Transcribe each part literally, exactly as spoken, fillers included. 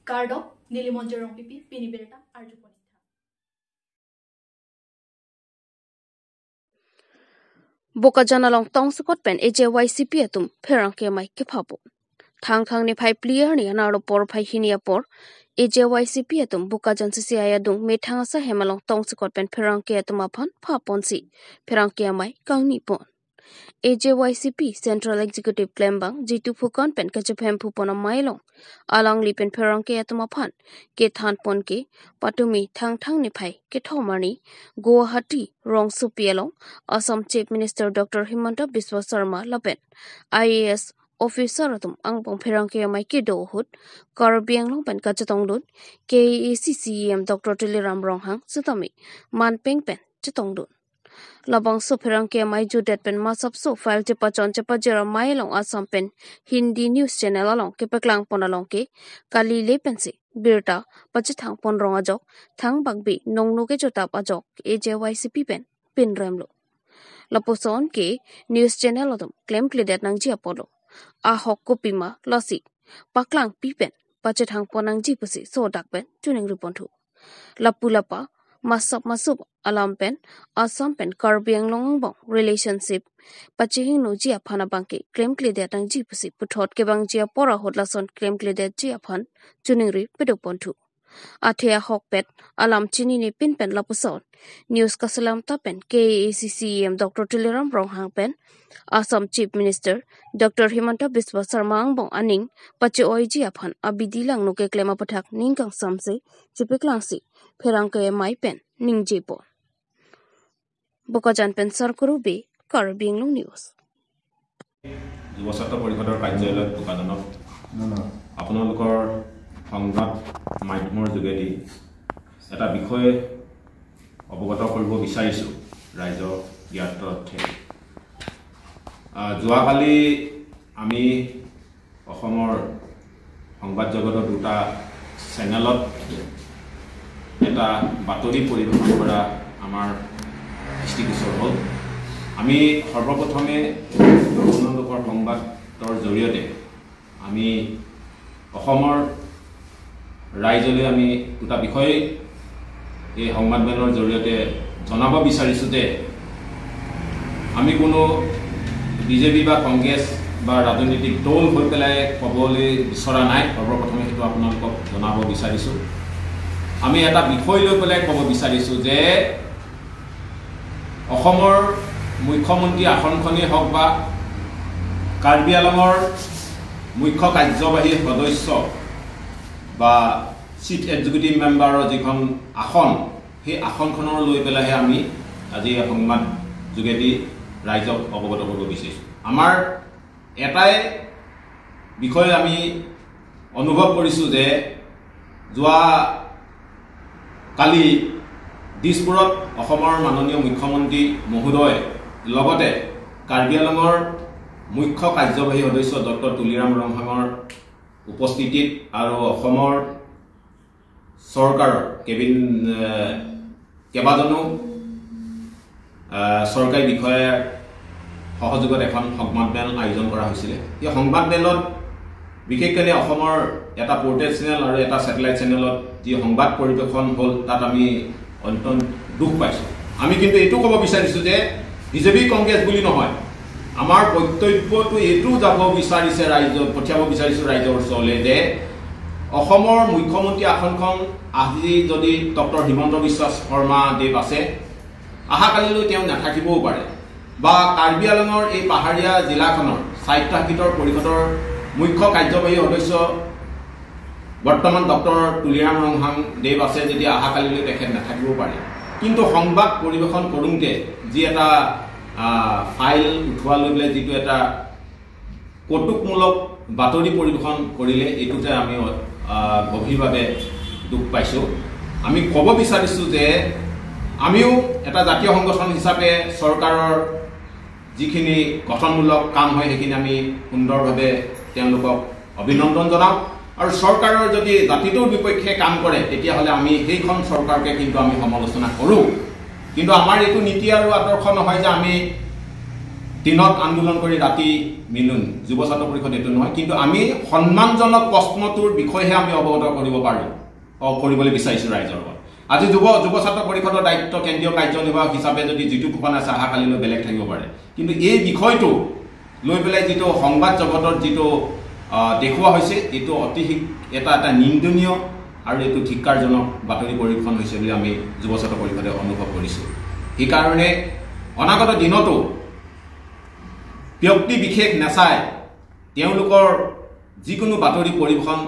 Kardom, neli Monjir Rongpipi, pini birta arjupon. Bokajan along tongsekot pen A J Y C P atum pherangke amei kephapo. Thangthang niphai phli arni anarlo porphai hini apor A J Y C P atum Bokajan C C I adung methang asahem along tongsekot pen pherangke atum aphan phaponsi pherangke amei kangnipon. A J Y C P Central Executive klembang Jitu Phukan pen kachephem phupon amei along alangli pen pherangke atum aphan kethanpon ke patumi Thangthang niphai kethom arni Guwahati rongsopi along Assam Chief Minister Doctor Himanta Biswa Sarma lapen I A S officer atum angbong pherangke amei kedo ahut Karbi Anglong pen kachetongdun K A A C C E M Doctor Tuliram Ronghang sitame manpeng pen chetongdun. Labangso pherangke amei jutdet pen masapso file chepachon chepajir amei along Assam pen Hindi news channel along kepaklangpon along ke kali le pensi birta pachethangpon rong ajok thangbakbi nongno kechotap ajok A J Y C P pen pinremlo. Lapuson ke news channel atum klemkledet nangji apotlo. Ahok kopima lasi paklangpi pen pachethangpon nangji pusi sodak pen choningriponthu. Lapu lapa masap masup alam pen Assam pen Karbi Anglong angbong relationship pachehingnoji aphan abangke klemkledet nangji pusi puthot kevangji apor ahut lason klemkledetji aphan choningri pedoponthu. Athe ahokpet alam chininepin pen lapuson news kaselam ta pen K A A C C E M Doctor Tuliram Ronghang pen Assam Chief Minister Doctor Himanta Biswa Sarma angbong aning pache-oiji aphan abidi langno keklem aputhak ning kangsamse chepaklangsi pherangke amei pen ningjepo. Bokajan pen Sarkuru Bey, Karbi Anglong News. যুৱ ছাত্ৰ পৰিষদৰ কাৰ্যালয়ত বোকাজানত আপোনালোকৰ সংবাদ মাধ্যমৰ যোগেদি এটা বিষয় অৱগত কৰিব বিচাৰিছোঁ ৰাইজৰ জ্ঞাতাৰ্থে। আহ, যোৱাকালি আমি অসমৰ সংবাদ জগতৰ দুটা চেনেলত এটা বাতৰি পৰিৱেশন কৰা আমাৰ দৃষ্টিগোচৰ হ'ল। আমি সৰ্বপ্ৰথমে আপোনালোকৰ সংবাদৰ জৰিয়তে আমি অসমৰ ৰাইজলৈ আমি দুটা বিষয় এই সংবাদমেলৰ জৰিয়তে জনাব বিচাৰিছোঁ যে আমি কোনো বিজেপি বা কংগ্ৰেছ বা ৰাজনৈতিক দল হৈ পেলাই ক'বলৈ বিচৰা নাই। সৰ্বপ্ৰথমে সেইটো আপোনালোকক জনাব বিচাৰিছোঁ। আমি এটা বিষয় লৈ পেলাই ক'ব বিচাৰিছোঁ যে অসমৰ মুখ্যমন্ত্ৰী আসনখনেই হওক বা কাৰ্বি আংলঙৰ মুখ্য কাৰ্যবাহী সদস্য বা চিফ এক্সিকিউটিভ মেম্বাৰৰ যিখন আসন, সেই আসনখনৰ লৈ পেলাইহে আমি আজি এই সংবাদ যোগেদি ৰাইজক অৱগত কৰিব বিচাৰিছোঁ। আমাৰ এটাই বিষয় আমি অনুভৱ কৰিছোঁ যে যোৱা কালি দিছপুৰত অসমৰ মাননীয় মুখ্যমন্ত্ৰী মহোদয় লগতে কাৰ্বি আংলঙৰ মুখ্য কাৰ্যবাহী সদস্য ডক্টৰ তুলিৰাম ৰংহাঙৰ উপস্থিতিত আৰু অসমৰ চৰকাৰৰ কেবিন, এ, কেইবাজনো, এ, চৰকাৰী বিষয়াৰ সহযোগত এখন সংবাদমেল আয়োজন কৰা হৈছিলে। সেই সংবাদমেলত বিশেষকৈ অসমৰ এটা পৰ্টেল চেনেল আৰু এটা ছেটেলাইট চেনেলত যি সংবাদ পৰিৱেশন হ'ল, তাত আমি অত্যন্ত দুখ পাইছোঁ। আমি কিন্তু এইটো ক'ব বিচাৰিছোঁ যে বিজেপি কংগ্ৰেছ বুলি নহয়, আমাৰ বক্তব্যটো এইটো যাব বিচাৰিছে ৰাইজৰ, পঠিয়াব বিচাৰিছোঁ ৰাইজৰ ওচৰলৈ যে অসমৰ মুখ্যমন্ত্ৰী আসনখন আজি যদি ডক্টৰ হিমন্ত বিশ্ব শৰ্মা দেৱ আছে, অহাকালিলৈ তেওঁ নাথাকিবও পাৰে, বা কাৰ্বি আংলঙৰ এই পাহাৰীয়া জিলাখনৰ স্বায়ত্তশাসিত পৰিষদৰ মুখ্য কাৰ্যবাহী সদস্য বৰ্তমান ডক্টৰ তুলিৰাম ৰংহাং দেৱ আছে যদি অহাকালিলৈ তেখেত নাথাকিবও পাৰে, কিন্তু সংবাদ পৰিৱেশন কৰোঁতে যি এটা, আহ, ফাইল উঠোৱা লৈ পেলাই যিটো এটা কৌতুকমূলক বাতৰি পৰিৱেশন কৰিলে, এইটোতে আমি, আহ, গভীৰভাৱে দুখ পাইছোঁ। আমি ক'ব বিচাৰিছোঁ যে আমিও এটা জাতীয় সংগঠন হিচাপে চৰকাৰৰ যিখিনি গঠনমূলক কাম হয়, সেইখিনি আমি সুন্দৰভাৱে তেওঁলোকক অভিনন্দন জনাওঁ। আৰু চৰকাৰৰ যদি জাতিটোৰ বিপক্ষে কাম কৰে, তেতিয়াহ'লে আমি সেইখন চৰকাৰকে কিন্তু আমি সমালোচনা কৰোঁ। কিন্তু আমাৰ এইটো নীতি আৰু আদৰ্শ নহয় যে আমি দিনত আন্দোলন কৰি ৰাতি মিলন, যুৱ ছাত্ৰ পৰিষদ এইটো নহয়, কিন্তু আমি সন্মানজনক প্ৰশ্নটোৰ বিষয়েহে আমি অৱগত কৰিব পাৰোঁ, অ, কৰিবলৈ বিচাৰিছোঁ ৰাইজৰ লগত। আজি যুৱ, যুৱ ছাত্ৰ পৰিষদৰ দায়িত্ব কেন্দ্ৰীয় কাৰ্যনিৰ্বাহক হিচাপে যদি যিটো ঘোষণা আছে, অহা কালিলৈ বেলেগ থাকিব পাৰে, কিন্তু এই বিষয়টো লৈ পেলাই যিটো সংবাদ জগতত যিটো, আহ, দেখুওৱা হৈছে, এইটো অতি শি-, এটা, এটা নিন্দনীয় আৰু এইটো ধিক্কাৰজনক বাতৰি পৰিৱেশন হৈছে বুলি আমি যুৱ ছাত্ৰ পৰিষদে অনুভৱ কৰিছোঁ। সেইকাৰণে অনাগত দিনতো ব্যক্তি বিশেষ নাচাই তেওঁলোকৰ যিকোনো বাতৰি পৰিৱেশন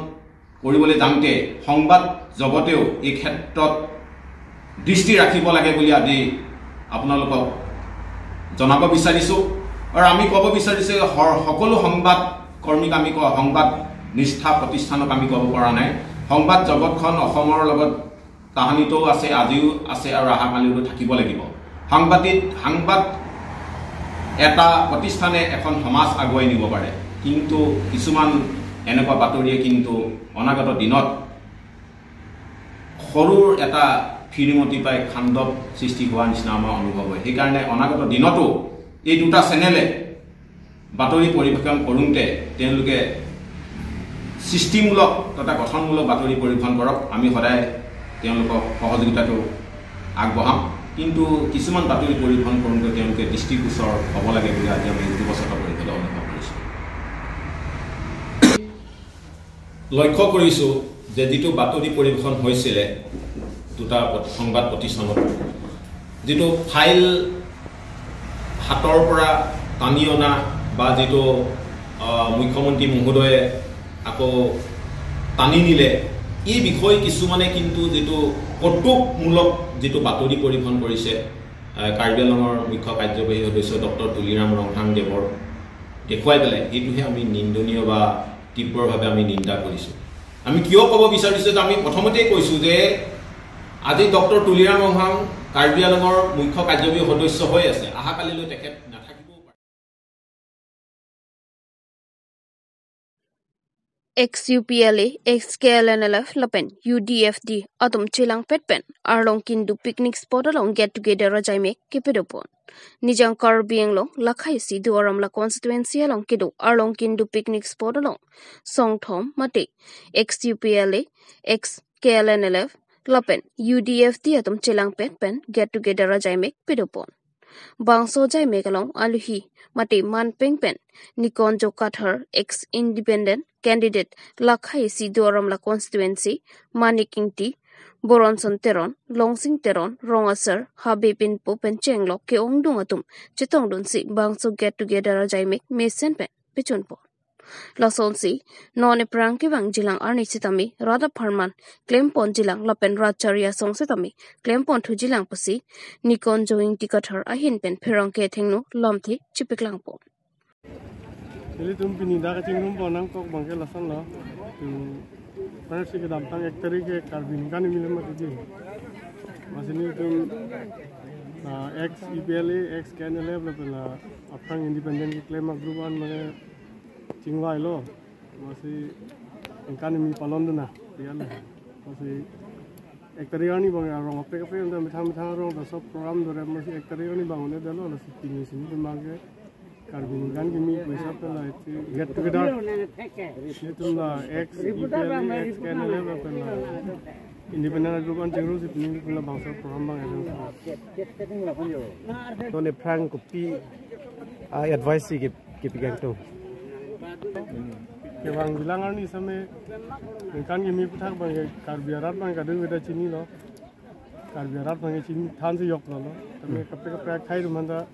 কৰিবলৈ যাওঁতে সংবাদ জগতেও এই ক্ষেত্ৰত দৃষ্টি ৰাখিব লাগে বুলি আজি আপোনালোকক জনাব বিচাৰিছোঁ। আৰু আমি ক'ব বিচাৰিছোঁ যে স-, সকলো সংবাদ কৰ্মীক আমি ক-, সংবাদ নিষ্ঠা প্ৰতিষ্ঠানক আমি ক'ব পৰা নাই। সংবাদ জগতখন অসমৰ লগত তাহানিতো আছে, আজিও আছে আৰু অহা কালিতো থাকিব লাগিব। সাংবাদিক, সাংবাদ এটা প্ৰতিষ্ঠানে এখন সমাজ আগুৱাই নিব পাৰে, কিন্তু কিছুমান এনেকুৱা বাতৰিয়ে কিন্তু অনাগত দিনত সৰুৰ এটা ফিৰিঙতি পাই খাণ্ডৱ সৃষ্টি হোৱা নিচিনা আমাৰ অনুভৱ হয়। সেইকাৰণে অনাগত দিনতো এই দুটা চেনেলে বাতৰি পৰিৱেশন কৰোঁতে তেওঁলোকে সৃষ্টিমূলক তথা গঠনমূলক বাতৰি পৰিৱেশন কৰক। আমি সদায় তেওঁলোকক সহযোগিতাটো আগবঢ়াম, কিন্তু কিছুমান বাতৰি পৰিৱেশন কৰোঁতে তেওঁলোকে দৃষ্টিগোচৰ হ'ব লাগে বুলি আজি আমি যুৱ ছাত্ৰ পৰিষদে অনুভৱ কৰিছোঁ। লক্ষ্য কৰিছোঁ যে যিটো বাতৰি পৰিৱেশন হৈছিলে দুটা প্ৰত-, সংবাদ প্ৰতিষ্ঠানত, যিটো ফাইল হাতৰ পৰা টানি অনা বা যিটো, আহ, মুখ্যমন্ত্ৰী মহোদয়ে আকৌ টানি নিলে, এই বিষয়ে কিছুমানে কিন্তু যিটো কৌতুকমূলক যিটো বাতৰি পৰিৱেশন কৰিছে, আহ, কাৰ্বি আংলঙৰ মুখ্য কাৰ্যবাহী সদস্য ডক্টৰ তুলিৰাম ৰংহাং দেৱৰ দেখুৱাই পেলাই, সেইটোহে আমি নিন্দনীয় বা তীব্ৰভাৱে আমি নিন্দা কৰিছোঁ। আমি কিয় ক'ব বিচাৰিছোঁ যে আমি প্ৰথমতেই কৈছোঁ যে আজি ডক্টৰ তুলিৰাম ৰংহাং কাৰ্বি আংলঙৰ মুখ্য কাৰ্যবাহী সদস্য হৈ আছে, অহা কালিলৈ তেখেত নাথাকিবও পাৰে। Ex U P L A, ex K L N L F lapen U D F D atum chelangpet pen Arlong Kindu picnic spot along get together ajaimek kepadopon. Nijang Karbi Anglong lakhai isi Duar Amla constituency along kedo Arlong Kindu picnic spot along songthom mate ex U P L A, ex K L N L F lapen U D F D atum chelangpet pen get together ajaimek padopon. Bangso ajaimek along aluhi mate manpeng pen Nikonjo Kathar, ex independent candidate lakhai isi Duar Amla constituency, Manik Ingti, Boronson Teron, Longsing Teron, Rong Asar, Habe Pinpo pen chenglok ke-ongdung atum chetongdunsi bangso get together ajaimek mesen pen pechunpon. Lasonsi non aphrang kevang jilang arni sitame rat apharman klempon jilang lapen rat chari asong sitame klempon thu jilang pusi Nikonjo Ingti Kathar ahin pen pherangke athengno lamthe chipiklangpon. Nelitum pini dak kachingrumpon nangkok abangke lasonlo. Tu, first si kedamtang ek tarik ke Karbi ningkan imile mati di. Lasi nelitum, ah, ex U P L A, ex K N L F lapen la aphrang independent keklem agroup an mane chingvailo. Lasi ningkan imi palondun na, ya lo. Lasi ek tarik arni abang arong apek apek anta methang methang arong ta sob program dorep, lasi ek tarik arni abang un-edetlo, lasi pini si nelitum abangke Karbi ningkan kimi pu hisap pen la isi get together. Nelitum la ex U P L A, ex K N L F lapen la independent group an chingrusi pini nelitum la bangso program abang arrange. Non aphrang kopi, ah, advice si ke, kepi kangtung? Kevang jilang arni sitame ningkan kimi aputhak abangke Karbi arat abang kadokave ta chinilo. Karbi arat abangke chini thansi joklo. Tame kaprek kaprek akhai atum anta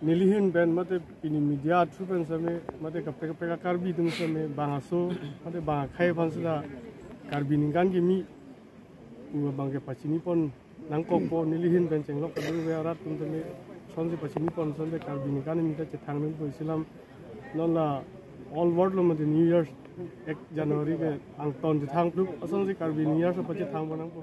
neli ahin pen mate pini media through pen sitame mate kaprek kaprek a-Karbi atum sitame bang aso mate bang akhai aphan sita Karbi ningkan kimi pu abangke pachinipon nangkokpo, neli ahin pen chenglok kadokave arat atum tame lasonsi pachinipon, lasonsi Karbi ningkan kimi ta chethang nangpo isi alam. Non la all world lo mate New Year ek January ke angton chethang plup, lasonsi Karbi New Year so pachethangpon nangpo.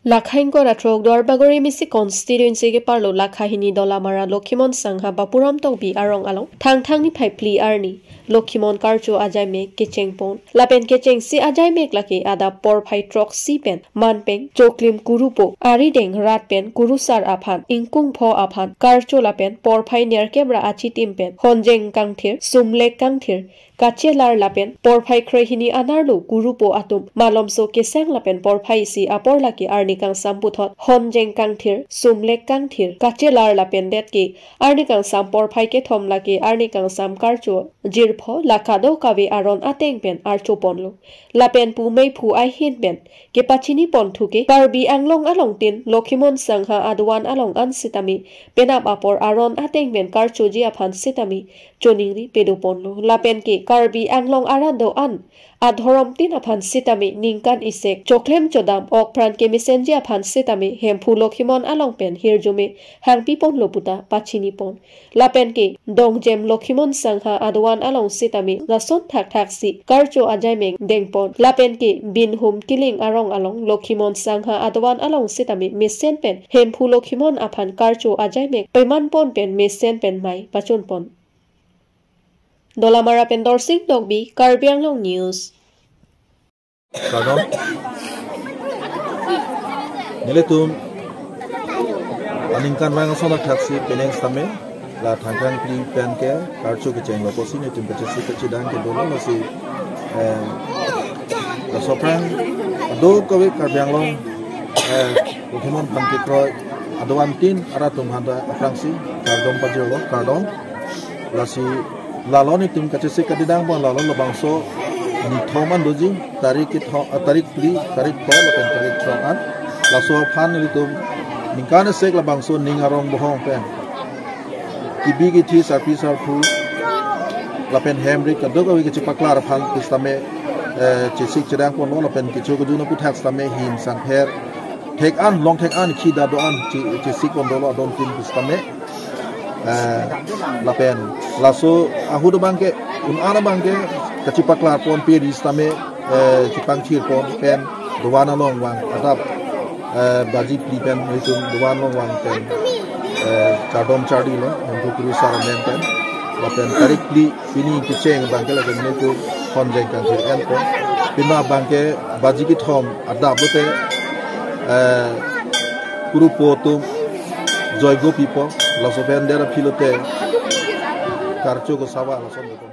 Lakha ingkoi ra throk Duarbagori M A C constituency keparlo Lakha hini Dolamara Lokhimon Sangha Bapuram Tokbi arong along Thangthang niphai phli arni Lokhimon karcho ajaimek kechengpon. Lapen kechengsi ajaimek lake adap porphai throksi pen manpeng, choklim, kurupo, arideng rat pen kurusar aphan, ingkung pho aphan karcho lapen porphai nerkep ra achitim pen Honjeng Kangthir, Sumlek Kangthir, Kachelar lapen porphai kre hini anerlo kurupo atum malomso kesang lapen porphai isi apor lake arni kangsam puthot Honjeng Kangthir, Sumlek Kangthir, Kachelar lapen det ke arni kangsam porphai kethom lake arni kangsam karcho jirpho la kadokave aron ateng pen archoponlo. Lapen pu meiphu ahin pen kepachini ponthu ke Karbi Anglong along tin Lokhimon Sangha adovan along an sitame penap apor aron ateng pen karchoji aphan sitame choningri pedoponlo. Lapen ke Karbi Anglong arat do-an adhorom tin aphan sitame ningkan isek choklem chodam okpran kemesenji aphan sitame Hemphu Lokhimon along pen hirjume hangpiponlo puta pachinipon. Lapen ke Dongjem Lokhimon Sangha adovan along sitame lason thakthaksi karcho ajaimek dengpon. Lapen ke Binhum Kiling arong along Lokhimon Sangha adovan along sitame mesen pen Hemphu Lokhimon aphan karcho ajaimek pemanpon pen mesen pen mai pachunpon. Dolamara pen Dorsing Tokbi, Karbi Anglong News. Kardom. Nelitum aningkanvang ason thakthaksi penang sitame la Thangthang phli pen ke karcho kechenglo pusi nelitum kachesik kachidang ke dolo, lasi, eh, laso aphrang kadokave Karbi Anglong, eh, Lokhimon aphan kekroi adovan tin arat atum aphanta aphrangsi kardom pajirlo, kardom. Lasi lalo nelitum kachesik kachidangpon lalo labangso nithom an doji, tarik kethom, ah, tarik phli, tarik pho lapen tarik throk an. Laso aphan nelitum ningkan isek labangso ning arong bohong pen kibi kithi, sarpi sarpo lapen hem rit kadokave kachipaklar aphan pu sitame, eh, chesik chidangponlo lapen kecho kejun aputhak sitame hin sangpher thek an, long thek an, khi da do-an che-, chesikpon dolo adon tin pu sitame. Eh, lapen laso ahut abang ke, un-an abang ke kachipaklarponpe ri sitame, eh, chipangthirpon pen dovan along vang adap, eh, baji phli pen nelitum dovan along vang pen, eh, chardom chardilo, nungku kurusar amen pen. Lapen tarik phli pini kecheng abang ke lake nelitum Honjeng Kangthir enpo. Pima abang ke baji kethom adap lote, eh, kurupo atum joigo pipo, laso pen dera philote karcho kosava lason beton.